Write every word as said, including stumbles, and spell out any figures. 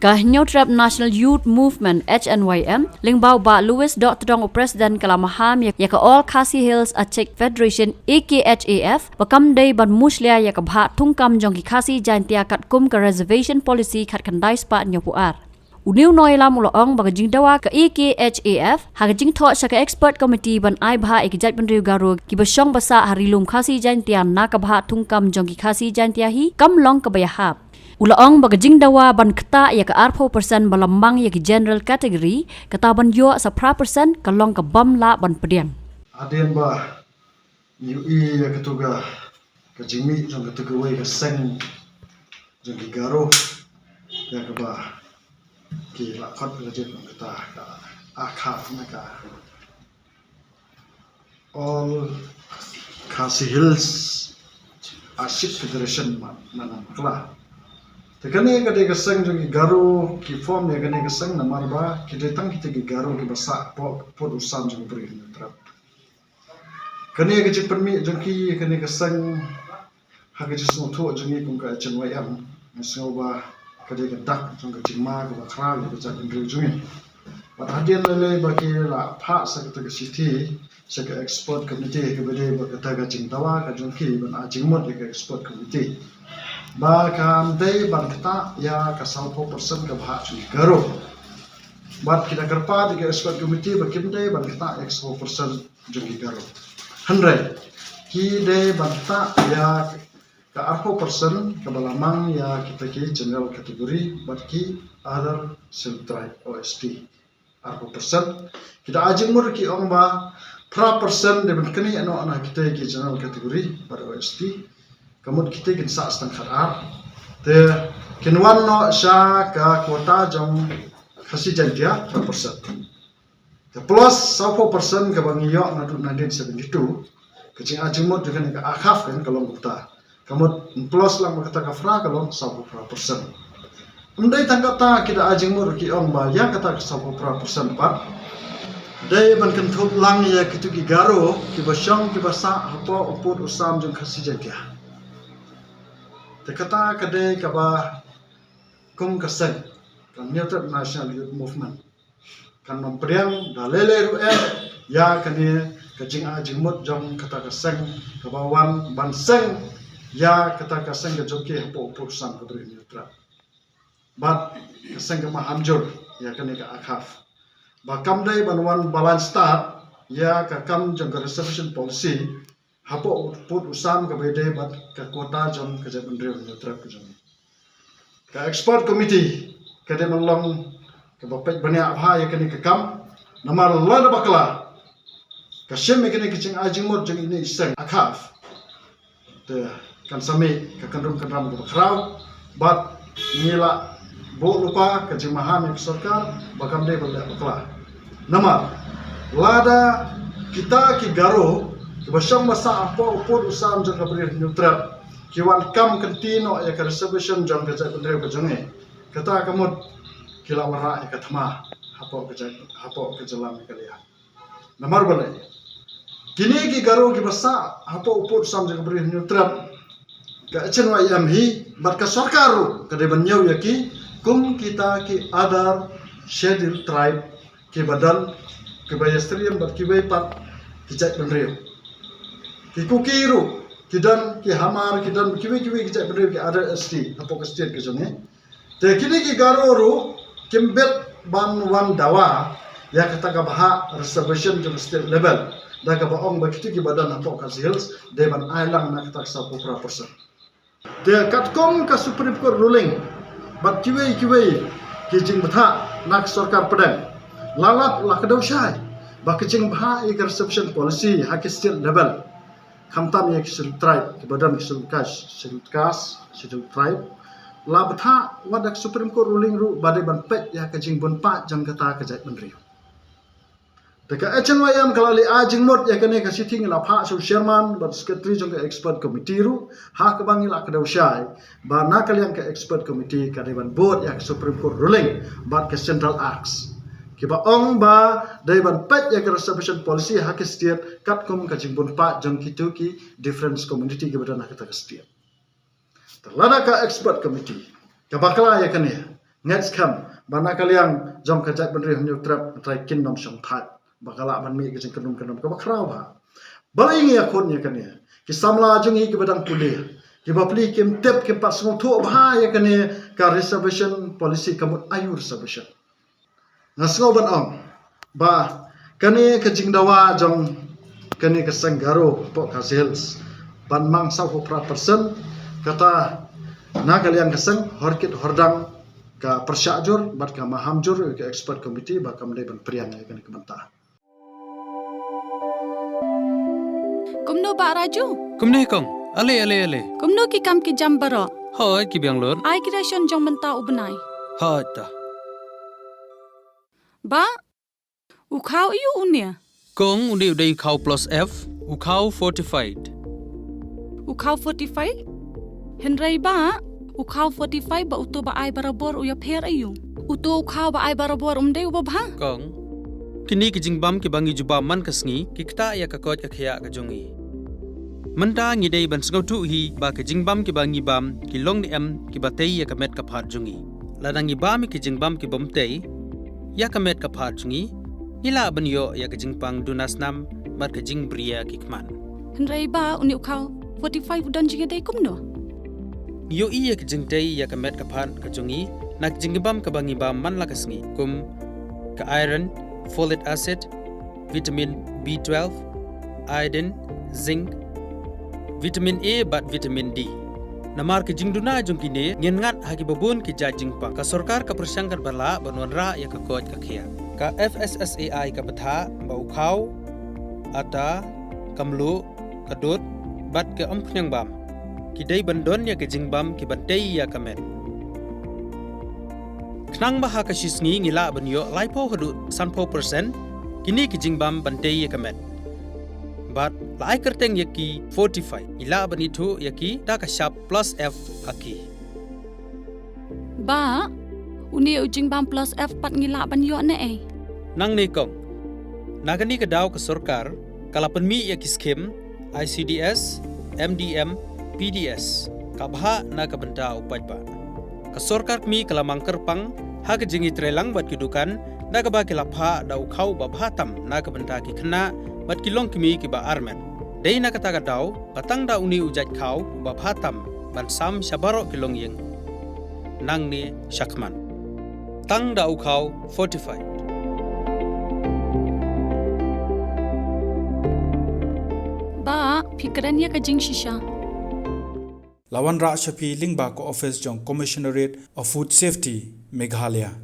Ka Hynñiewtrep National Youth Movement, H N Y M, lyngba u Bah Louis Dohtdong, u President, ka la maham ïa, ïa ka All Khasi Hills Achik Federation, A K H A F, ba kam dei ban mushlia ïa ka bhah thungkam jong ki Khasi Jaintia katkum ka Reservation Policy khatkhyndai spah hynñiewphew ar. U New Noilam u la ong ba ka jingdawa ka A K H A F ha ka jingthoh sha ka Expert Committee ban ai bhah ïa ki jaitbynriew Garo kiba shong ba sah ha Ri Lum Khasi Jaintia na ka bhah thungkam jong ki Khasi Jaintia hi kam long kaba ïahap. U la ong ba ka jingdawa ban ktah ïa ka arphew percent ba la mang ïa ki General Category, kata ban ïoh sa phra percent ka long ka bym lah ban pdiang. Hadien ba ngi ïohi ïa katu ka, ka jingmih jong katu kawei ka seng jong ki Garo, ïa kaba ki la khot ka jingmih kata ka AKHAF na ka All Khasi Hills Achik Federation, man, man bakla. Te kane ka dei ka seng jong ki Garo ki form ïa kane ka seng namar ba ki dei tang kita ki Garo kiba sah hapoh pud u sam jong ka Bri Hynñiewtrep. Kane ka jingpynmih jong ki, kane ka seng, ha ka jingsngewthuh jong ngi kum ka H N Y M, nga sngew ba ka dei ka dak jong ka jingma kaba khraw ïa ka jaitbynriew jong ngi. Bad hadien lei lei ba ki la phah sa kata ka shithi sha ka Expert Committee, kaba dei ba kata ka jingdawa ka jong ki ban ai jingmut ïa ka Expert Committee ba kam dei ban ktah ïa ka sawphew percent ka bhah jong ki Garo. Bad ki da kyrpad ïa ka Expert Committee ba kim dei ban ktah ïa ka sawphew percent jong ki Garo. Hynrei ki dei ban ktah ïa ka arphew percent kaba la mang ïa kita ki General Category bad ki Other Scheduled Tribe, O S T. Arphew percent. Ki da ai jingmut ki ong ba phra percent dei ban knieh noh na kita ki General Category bad O S T. Ka mut kita kin sah sa tang khatar. Te kin wan noh sha ka quota jong Khasi Jaintia phra percent. Te plus sawphew percent kaba ngi ïoh naduh nineteen seventy-two, ka jingai jingmut jong kane ka AKHAF kan ka long kumta. Ka mut plus lang bad kata ka phra ka long sawphew phra percent. Ym dei tang kata, ki da ai jingmut ki ong ba ïa kata ka sawphew phra percent pat dei ban kynthup lang ïa kitu ki Garo kiba shong kiba sah hapoh u pud u sam jong Khasi Jaintia. Te kata ka dei kaba kum ka seng ka Hynñiewtrep National Youth Movement kan ym pdiang da lei lei ruh eh ïa kane ka jingai jingmut jong kata ka seng kaba wan ban seng ïa kata ka seng ka jong ki hapoh u pud u sam ka Bri Hynñiewtrep. Bad ka seng ka maham jur ïa kane ka AKHAF ba kam dei ban wan balang stad ïa ka kam jong ka Reservation Policy hapoh u pud u sam kaba ïadei bad ka quota jong ka jaitbynriew Hynñiewtrep ka jong ngi. Ka Expert Committee ka dei ban long kaba peit bniah bha ïa kane ka kam, namar lada bakla ka shim ïa kane ka jingai jingmut jong ine i seng AKHAF, te kan sa mih ka kynrum kynram kaba khraw bad ngi la buh lypa ka jingmaham ïa ka sorkar ba kam dei ban leh bakla. Namar lada kita ki Garo kiba shong ba sah hapoh u pud u sam jong ka Bri Hynñiewtrep ki wan kam kynti noh ïa ka reservation jong ka jaitbynriew ka jong ngi, kata ka mut ki la wanrah ïa ka thma hapoh ka jait, hapoh ka jylla Meghalaya. Namar balei? Kine ki Garo kiba sah hapoh u pud u sam jong ka Bri Hynñiewtrep, ka H N Y M hi bad ka sorkar ruh ka dei ban ñiew ïa ki kum kita ki other Scheduled Tribe kiba don, kiba ïasyriem bad kiwei pat ki jaitbynriew. Ki Kuki ruh ki don, ki Hmar ki don, kiwei kiwei ki jaitbynriew, ki other S T hapoh ka state ka jong ngi. Te kine ki Garo ruh kim bit ban wan dawa ïa kata ka bhah reservation jong state level da kaba ong ba kito kiba don hapoh Khasi Hills dei ban ai lang na kata ka sawphew phra percent. Te katkum ka Supreme Court ruling bad kiwei kiwei ki jingbthah na ka sorkar pdeng, la lap la kdew shai ba ka jingbhah ïa ka reservation policy ha ki state level, khamtam ïa ki Scheduled Tribe kiba don ki Scheduled Caste, Scheduled Caste, Scheduled Tribe, la bthah wat da ka Supreme Court ruling ruh ba dei ban peit ïa ka jingbun paid jong kata ka jaitbynriew. Te ka H N Y M ka la leit ai jingmut ïa kane ka shithi, ngi la phah sha u chairman bad secretary jong ka expert committee ruh, ha kaba ngi la kdew shai ba na ka liang ka expert committee ka dei ban bud ïa ka Supreme Court ruling bad ka Central Acts kiba ong ba dei ban peit ïa ka reservation policy ha ki state katkum ka jingbun paid jong kito ki different community kiba don ha kata ka state. Te lada ka expert committee ka bakla ïa kane, Ngat skhem ba na ka liang jong ka jaitbynriew Hynñiewtrep, nga trai kin ym shong thait ba ka lah ban mih ka jingkyndum kyndong kaba khraw bha. Balei ngi ïakhun ïa kane? Ki samla jong ngi kiba dang pule, kiba plie kim tip, kim pat sngewthuh bha ïa kane ka reservation policy, ka mut aïu reservation. Nga sngew ban ong ba kane ka jingdawa jong kane ka seng Garo hapoh Khasi Hills ban mang sawphew phra percent, kata na ka liang ka seng Horkit Hordang ka pyrshah jur bad ka maham jur ïa ka expert committee ba kam dei ban pyrshang ïa kane ka bynta. Kumno Bah Raju? Kumne kong. Ale, ale, ale. Kumno ki kam ki jam baroh? Hooid, ki biang lut. Ai ki ration jong mynta u bnai. Hooid ta. Bah, u khaw aïu une? Kong, une u dei u khaw plus F, u khaw fortified. U khaw fortified? Hynrei Bah, u khaw fortified bad uto ba ai barabor u ïapher aïu? Uto u khaw ba ai barabor um dei uba bha? Kong, kine ki jingbam kiba ngi ju bam man ka sngi ki ktah ïa ka koit ka khiah ka jong ngi. Mynta ngi dei ban sngewthuh hi ba ki jingbam kiba ngi bam ki long ne em kiba tei ïa ka met ka phad jong ngi. Lada ngi bam ïa ki jingbam ki bym tei ïa ka met ka phad jong ngi, ngi lah ban ïoh ïa ka jingpang duna snam bad ka jingbriew ki khmat. Hynrei Bah, une u khaw fortified u don jingïadei kumno? Ngi ïohi ïa ka jingtei ïa ka met ka phad ka jong ngi na ka jingbam kaba ngi bam man la ka sngi, kum ka iron, folic acid, vitamin B twelve, iodine, zinc, vitamin A bad vitamin D. Namar ka jingduna jong kine, ngin ngat ha kiba bun ki jait jingpang. Ka sorkar ka pyrshang katba lah ban wanrah ïa ka koit ka khiah. Ka F S S A I ka bthah ba u khaw, ata, ka mluh, ka dud bad ka umphniang bam ki dei ban don ïa ka jingbam kiba tei ïa ka met. Khnang ba ha ka shi sngi ngi lah ban ïoh laiphew haduh sanphew percent kine ki jingbam ban tei ïa ka met. Bad la ai kyrteng ïa ki fortified, ngi lah ban ithuh ïa ki da ka shap plus F ha ki. Bah, une u jingbam plus F pat ngi lah ban ïoh ne ei? Nangne kong, na kane ka daw ka sorkar ka la pynmih ïa ki skhim I C D S, M D M, P D S, ka bhah na ka bynta u paidbah. Ka sorkar kmie ka la mang kyrpang ha ka jingïatreilang bad ki dukan, da kaba ki la phah da u khaw ba bha tam na ka bynta ki khynnah bad ki longkmie kiba armet. Dei na kata ka daw ba tang da une u jait khaw ba bha tam ban sam sha baroh ki longïing nangne sha khmat. Tang da u khaw fortified. Bah, phi kren ïa ka jingshisha. La wanrah sha phi lyngba ka office jong Commissionerate of Food Safety, Meghalaya.